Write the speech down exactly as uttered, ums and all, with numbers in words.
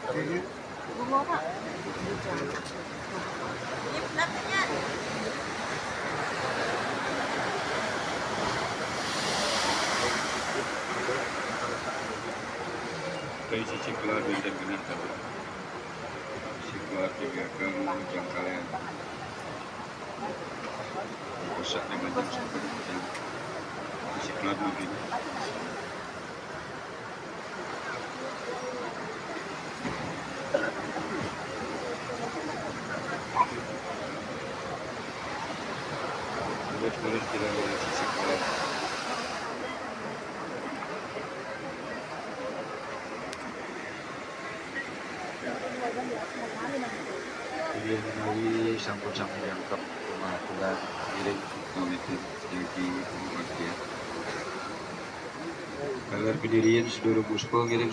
Dari sisi keluar bintang genah tadi. Sisi keluar tiga gang jangkauan. Pusat dengan jam sepuluh jam. Sisi keluar mungkin. Terus, terus kita lihat sisi keluar. Jadi menawi sampun sami jangkep rumah aturan ngiring pamit jagi umat ya. Kaler pendirian sedulur Puspa ngiring